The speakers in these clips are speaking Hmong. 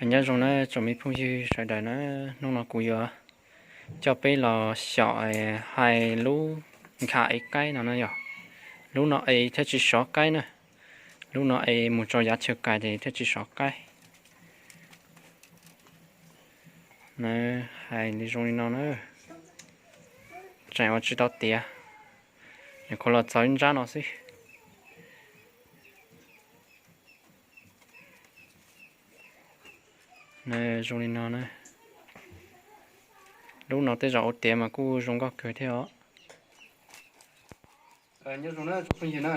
Nyob zoo na tsoom me phooj ywg sawv daws na, hnub no kuv yuav coj peb los xyaum hais lub nkhav ev qaib no na yom. Lub no ev thiaj tsis sov qaib na, lub no ev mus tso yav chaw kais ces thiaj tsis sov qaib. Na, hais li zoo li no na, tseem ua tsis tau tiav, nyuam qhuav los txog ib nrab no xwb. Zoo li no na, lub no tej zaum ua tiav mas kuj zoo nkauj kawg thiab os. Nyob zoo na tsoom phooj ywg na,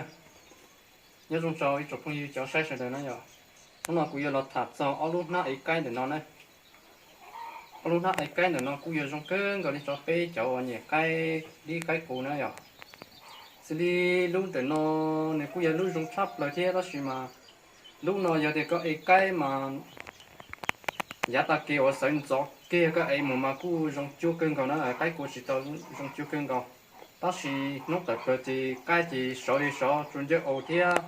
nyob zoo rau ib tsoom phooj ywg cov saib sawv daws na yom. Hnub no kuv yuav los tham txog ob lub hnab ev qaib ntawm no na. Ob lub hnab ev qaib ntawm no kuj yuav zoo kawg nkaus li rau peb cov uas nyiam qaib dib qaib qus na yom. Xws li lub ntawm no nws kuj yog lub zoo tshaj plaws thiab tab sis mas lub no yog tias koj ev qaib mas yav tag kis uas sawv ntxov kiag koj ev mus mas kuj zoo cuag kawg nkaus na, qaib kua tsis tau zoo cuag kawg nkaus. Tab sis hnub tawm plaws ces qaib ces sov li sov tsuas ncaj au thiab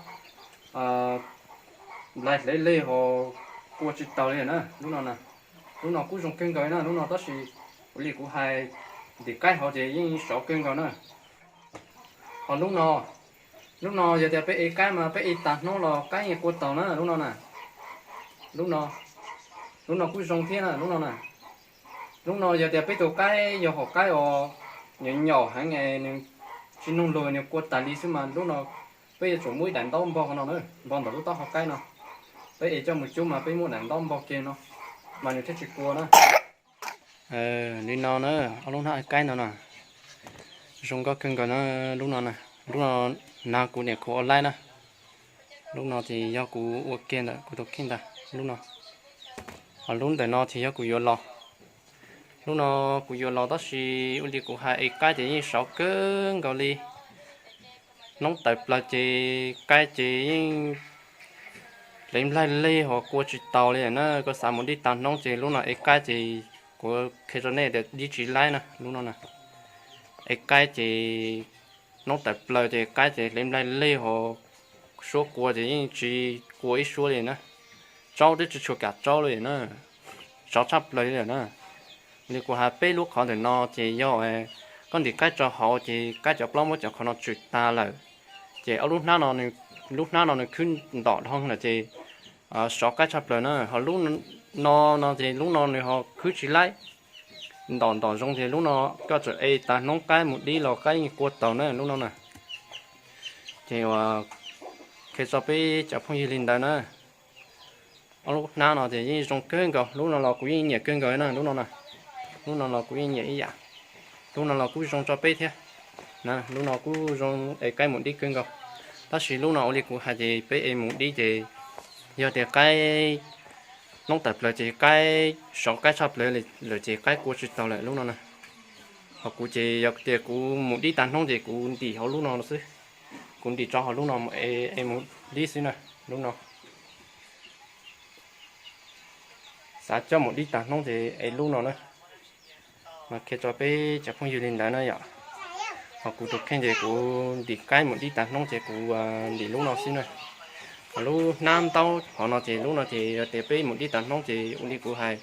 nplaig hle leg ho kua tsis taus li na lub no na. Lub no kuj zoo kawg nkaus na lub no tab sis ua li kuv hais, ntim qaib hauv ces yeej sov kawg nkaus na. Ho lub no, lub no yog tias peb ev qaib mas peb ev tag hnub los qaib yeej kua taus na lub no na. Lub no, lub no kuj zoo thiab na lub no na. Lub no yog tias peb tus qaib yog hom qaib uas nyaum nyaum heev, nws tsis noog lus nws kua tas li xwb mas lub no peb yuav tsum muaj ib daim ntaub npog no na, npog ntawm lub taub hau qaib no. Peb ev coj mus cub mas peb muab daim ntaub npog kiag no mas nws thiaj tsis kua na. Li no na, ob lub hnab ev qaib no na, zoo nkauj kawg nkaus na. Lub no na, lub no nag kuv niam khuv ua laib na. Lub no ces yog kuv ua kiag ntawm kuv tus kheej ntag lub no. Ho lub ntawm no ces yog kuv yuav los. Lub no kuv yuav los tab sis ua li kuv hais ev qaib ces yeej sov kawg nkaus li. Hnub tawm plaws ces qaib ces yeej hle nplaig leg ho kua tsis taus li na. Koj xav mus dib tag hnub ces lub no ev qaib ces kuv qhia rau nej tias dib tsis laib na lub no na. Ev qaib ces hnub tawm plaws ces qaib ces hle nplaig leg ho suab kua ces yeej tsis kua ib suab li na. Tsaub twb tsis tshua kam tsaub li na, sov tshaj plaws li lawm na. Li kuv hais peb lub qhov ntawm no ces yog koj ntim qaib rau hauv ces qaib cov plaub muab cov qhov no tswm tag lawm. Ces ob lub hnab no, lub hnab no nws khwb ntom dhau lawm ces sov qaib tshaj plaws na. Ho lub no no ces lub no nws ho khwb tsis laib, ntom ntom zoo ces lub no koj txawm ev tag hnub qaib mus dib los qaib yeej kua taus na lub no na. Ces uas qhia tso peb cov phooj ywg li ntawd na. Ob lub hnab no ces yeej zoo kawg nkaus, lub no los kuv yeej nyiam kawg nkaus na lub no na. Lub no los kuv yeej nyiam ib yam. Lub no los kuj zoo tso peb thiab. Lub no kuj zoo ev qaib mus dib kawg nkaus. Tab sis lub no ua li kuv hais ces peb ev mus dib ces yog tias qaib hnub tawm plaws ces qaib sov qaib tshaj plaws lawm ces qaib kua tsis taus lawm lub no na. Ho kuv ces yog tias kuv mus dib tag hnub ces kuv ntim hauv lub no xwb. Kuv ntim tso hauv lub no mus ev mus dib xwb na. Lub no xav coj mus dib tag hnub ces ev lub no na. Mas qhia tso peb cov phooj ywg li ntawd na yom. Ho kuv tus kheej ces kuv ntim qaib mus dib tag hnub ces kuv ntim lub no xwb na. Ho lub hnab ntaub hov no ces lub no ces yog tias peb mus dib tag hnub ces ua li kuv hais,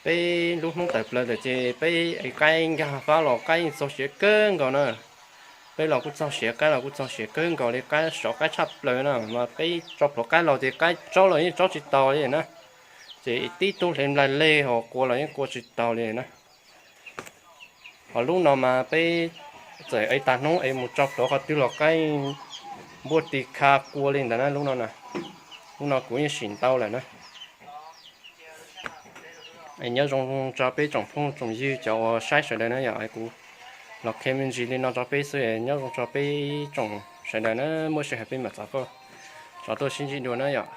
peb lub hnub tawm plaws lawm ces peb ev qaib nkag fab los qaib yeej txaug siav kawg nkaus na. Peb los kuj txaug siav, qaib los kuj txaug siav kawg nkaus li, qaib sov qaib tshaj plaws na. Mas peb tso plhuav qaib los ces qaib tsaub los yeej tsaub tsis taus li na. Ces tib tug hle nplaig leg ho kua los yeej kua tsis taus li na. Ho lub no mas peb txawm ev tag hnub ev mus tso plhuav qhov twg los qaib npuaj tig kha kua li ntawd na lub no na. Lub no kuv yeej sim ntau lawm na. Nyob zoo tso peb tsoom phooj tsoom ywg cov uas saib sawv daws na yom, kuv los qhia me ntsis li no tso peb xwb, nyob zoo tso peb tsoom sawv daws na, muaj sij hawm peb mam txov koj tsov tuaj sib ntsib dua na yom.